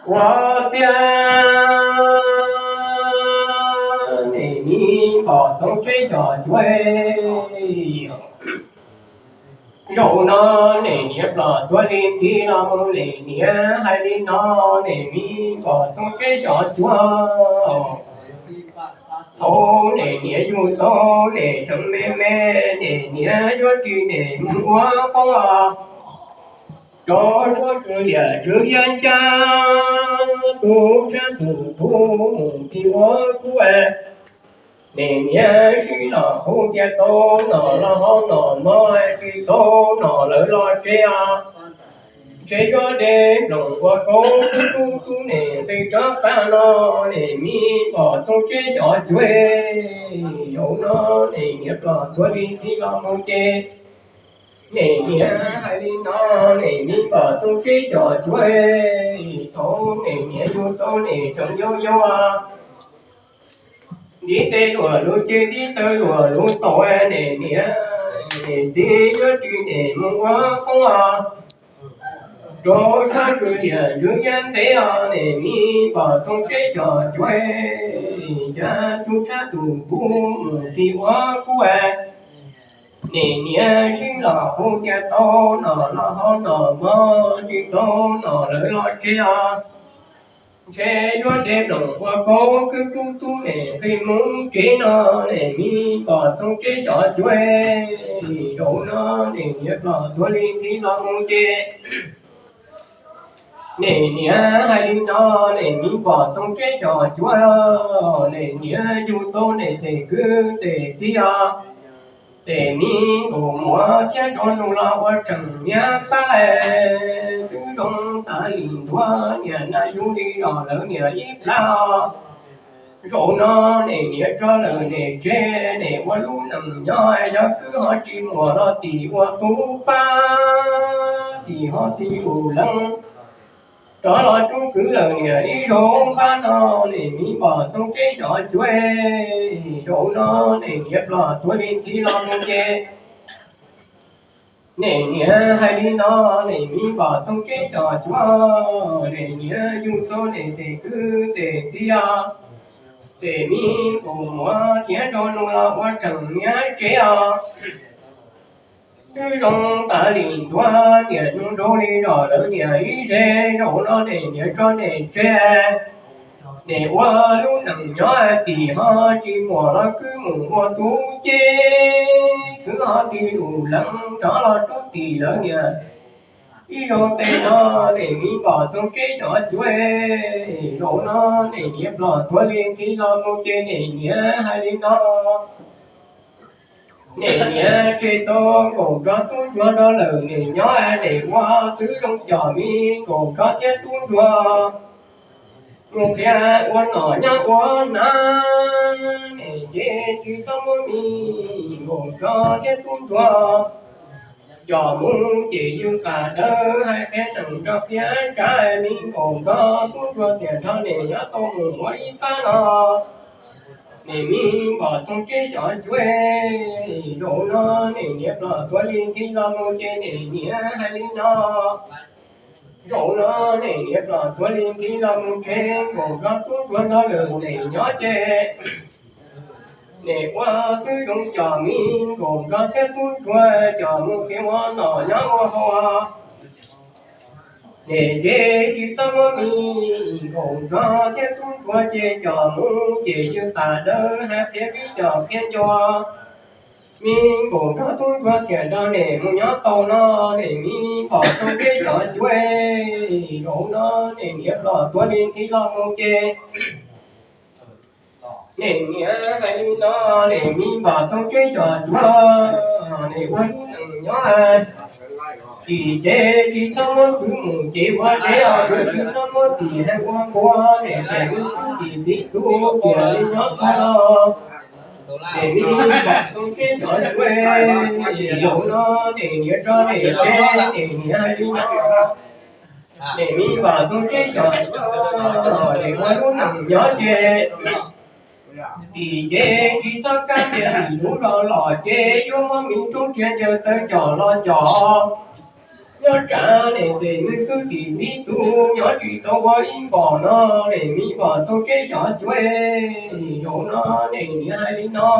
Ua tiag, nim niam pom Tooj Tseb xyom cuav. Zaum no nim niam pom tuav li nthi los mus, nim niam hais li no, nim niam pom Tooj Tseb xyom cuav. Thaum nim niam yug tau nim tseem me me, nim niam yuav ris nim mus ua qoob os. Rau suab kwv liam tswv yab ncaj, tus tshab tus puv mus ti ua kub. Nim niam sib los qhuab tias tau nom los ho nom mog, tsis tau nom lawm los tsev os. Ntshe yuav de nploos ua kauv, tub tub nim nqis rov qab no, nim niam pom Tooj Tseb xyom cuav. Zaum no nim niam pom tuav li nthi los mus ces, nim niam hais li no, nim niam pom Tooj Tseb xyom cuav. Thaum nim niam yug tau nim tseem yau yau, ntiv tes luam lug ces ntiv taw luam lug taus, nim niam nim tig yuav ris nim mus ua qoob os. Rau suab kwv liam tswv yab ntev os, nim niam pom Tooj Tseb xyom cuav. Cas tus tshab tus puv mus ti ua kub. Nim niam sib los qhuab tias tau nom los ho nom mog, tsis tau nom lawm los tsev os. Ntshe yuav de nploos ua kauv, kwv tub tub nim nqis mus tsev no, nim niam pom Tooj Tseb xyom cuav. Zaum no nim niam pom tuav li nthi los mus ces, nim niam hais li no, nim niam pom Tooj Tseb xyom cuav. Nim niam yug tau nim tes kwv tes tij os, tes me nkaus muam thiab nrog nws los ua tseem nyab pab. Twb zoo tas li ntuav, niam naj yug li los lawv niam ib plab. Zaum no nim niam tso lawm nim tsev, nim ua lub neej nyob, yog kwv ho tsis muaj los tim ua tub pab, tim ho tim lus leej. Rov los rub kwv lawm niam ib zaug npab no, nim niam pom Tooj Tseb xyom cuav. Zaum no nim niam pom tuav li nthi los mus ces, nim niam hais li no, nim niam pom Tooj Tseb xyom cuav. Nim niam yug tau nim tes kwv tes tij os, tes me nkaus muam thiab nrog nws los ua tseem nyab tsev os. Twb zoo tas li ntuav, niam zoo nraug li los lawv niam ib ze. Zaum no nim niam tso nim tsev, nim ua lub neej nyob, tim ho tsis muaj los kwv mus ua tub ces, kwv ho tim lus leej rov los rub tim lawv niam ib zaug tes no, nim niam pom Tooj Tseb xyom cuav. Zaum no nim niam pom tuav li nthi los mus ces nim niam hais li no, nim niam tseg tau nkaus nrog tub ntsuag rau lawm nim nyob, nim ua twb zoo cov me nkaus nrog thiab tub ntsuag mus qhia ua nom nyob ua hnav. Nim ces tsis txhob muab me nkaus nrog thiab tub ntsuag, coj mus ces ywg qas dawb, hais qhia neeg nrog qhia tsav, me nkaus nrog tub ntsuag thiaj nrog nim nyob tau mus ua ib pab no. Nim niam pom Tooj Tseb xyom cuav. Zaum no nim niam pom tuav li nthi los mus ces nim niam hais li no, zaum no nim niam pom tuav li nthi los mus ces nkaus nrog tub ntsuag nrog lawm nim nyob ces, nim ua twb zoo cov me nkaus nrog thiab tub ntsuag coj mus qhia ua nom nyob ua haus. Nim ces tsis txhob muab me nkaus nrog thiab tub ntsuag ces coj mus ces ywg qas dawb, hais qhia vib coj qhia nco, me nkaus nrog tub ntsuag thiaj nrog nim mus nyob tau no. Nim niam pom Tooj Tseb xyom cuav. Zaum no nim niam pom tuav li nthi los mus ces, nim niam hais li no, nim niam pom Tooj Tseb xyom cuav, nim ua lub neej nyob, tim ces tsis txhob muab kwv mus ces ua tsev os, kwv tsis txhob muab tim hais ua npua, nim ces lub tub tim txiv tub tiam li nyob txog los. Nim niam pom Tooj Tseb xyom cuav, zaum no nim niam tso nim tsev, nim niam hais li no, nim niam pom Tooj Tseb xyom cuav, nim ua lub neej nyob ces, tim ces tsis txhob kab tias tim lub los los ces yuav muab me roob tsiav ncaws taw coj los coj. Nyob tsam nim tes me kwv tij tib tug nyob tsis tau ua ib npom no, nim me npom txoov tsheb xyov cuav. Zaum no nim niam hais li no,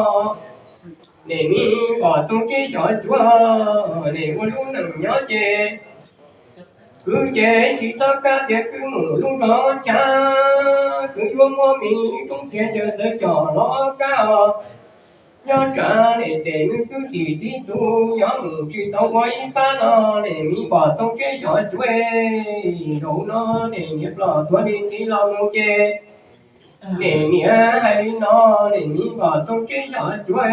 nim me npom txoov tsheb xyov cuav, nim ua lub neej nyob ces kwv ces tsis txhob kab tias kwv mus lub nroog chaw, kwv yuav muab me roob txiav ntawd coj los kab. Nyob tsam nim tes me kwv tij tib tug nyob mus tsis tau ua ib pab no, nim me npom txoov tsheb xyov cuav. Zaum no nim niam ploj tuag li tiv los mus ces nim niam hais li no, nim me npom txoov tsheb xyov cuav,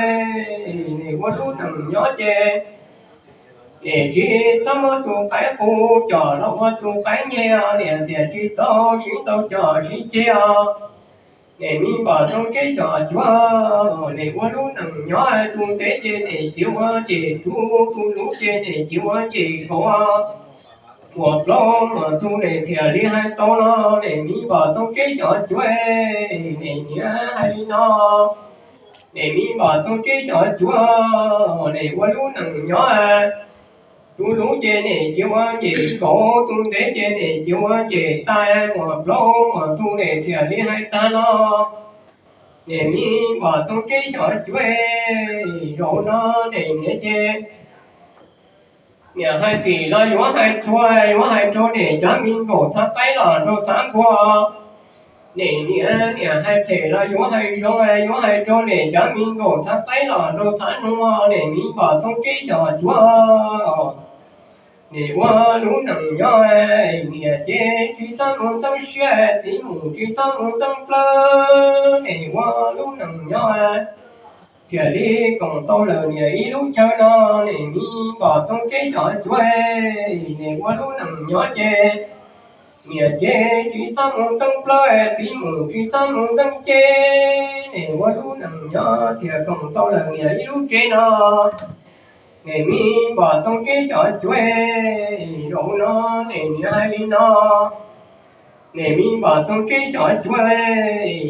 nim ua lub neej nyob ces nim tsis txhob muab tus qaib qus coj los ua tus qaib nyeg, nim tiam tsis tau siv ntau coj siv ceg os. Nim me npom txoov tsheb xyov cuav, nim ua lub neej nyob, tus ntev ces nim cia ua ncej tsuv, tus luv ces nim cia ua ncej kaus. Muaj plaub muaj ntug nim thiaj li hais tau no, nim me npom txoov tsheb xyov cuav, nim niam hais li no, nim me npom txoov tsheb xyov cuav, nim ua lub neej nyob. Tus luv ces nim cia ua ncej kaus, tus ntev ces nim cia ua ncej tais, muaj plaub muaj ntug nim thiaj li hais tag no. Nim me npom txoov tsheb xyov cuav, zaum no nim niam ces niam hais txim los yuav hais txhua, yuav hais rau nim cov me nkaum txhav qaib los rau txhav npua. Nim niam, niam hais phem los yuav hais zoo, yuav hais rau nim cov me nkaum txhav qaib los rau txhav npua, nim me npom txoov tsheb xyov cuav. Nim ua lub neej nyob, niam ces tsis txhob mus ntxeev siab, txiv mus tsis txhob mus ntxeev plawv, nim ua lub neej nyob thiaj li koom tau lawm niam ib lub chaw no, nim me npom txoov tsheb xyov cuav, nim ua lub neej nyob ces niam ces tsis txhob mus ntxeev plawv, txiv mus tsis txhob mus ntxeev ceg, nim ua lub neej nyob thiaj koom tau lawm niam ib lub tsev no. Nim me npom txoov tsheb xyov cuav, zaum no nim niam hais li no, nim me npom txoov tsheb xyov cuav,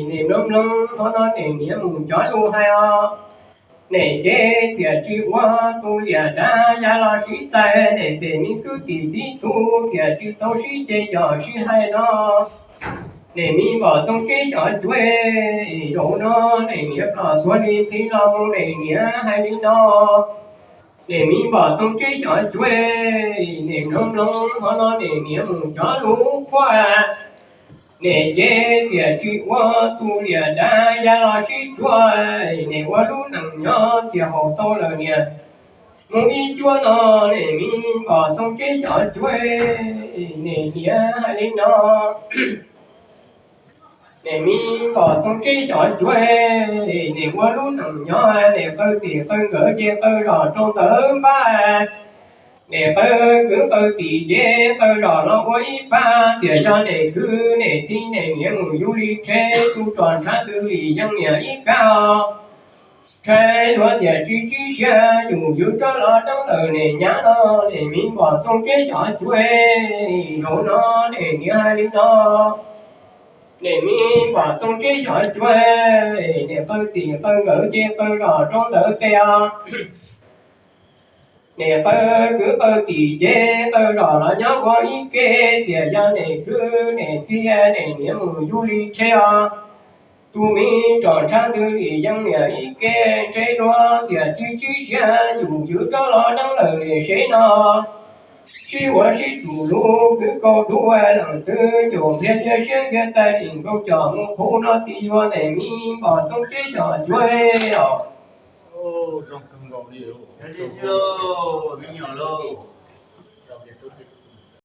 nim mloog mloog hmo no nim niam mus cov lus hais os. Nim ces thiaj tsis ua tus liam dav ya los sib txais, nim tes me kwv tij tib tug thiaj tsis tau sib ceg coj sib hais no. Nim me npom txoov tsheb xyov cuav, zaum no nim niam ploj tuag li tiv los mus, nim niam hais li no, nim me npom txoov tsheb xyov cuav, nim mloog mloog hmo no nim niam mus cov lus qhuav. Nim ces thiaj tsis ua tus liam dav ya los sib tsuav, nim ua lub neej nyob thiaj haum tau lawm niam mus ib cuab no, nim me npom txoov tsheb xyov cuav, nim niam hais li no, nim me npom txoov tsheb xyov cuav, nim ua lub neej nyob, nim qw tim qw nkawd ces qw zom rau ntawd npab. Nim qw kwv qw tij ces qw zom los ua ib pab, txawm yog nim kwv nim tij nim niam mus yug li rhe, tus rog ntshav twg li yeej niam ib kab. Rhe luag tiam tsis tsib siab, yus yug rov los deev lawm nim nyab no, nim me npom txoov tsheb xyov cuav, zaum no nim niam hais li no, nim me npom txoov tsheb xyov cuav, nim qw tim qw nkawd ces qw zom rau ntawd tes os. Nim qw kwv qw tij ces qw zom los nyob ua ib ke, txawm yog nim kwv nim tij nim niam mus yug li rhe os. Tus me rog ntshav twg li yeej niam ib ke, rhe luag tiam tsis tsib siab, yus yug rov los deev lawm nim sev no. Sib ua sib txuj lus kwv kaus dub, leej twg ncaum ntiag liab siab ntiag txais, lim nkaus coj mus qhuv no tij yuav nim me npom txoov tsheb xyov cuav os. Zoo kawg nkaus li, me nyuam lauj.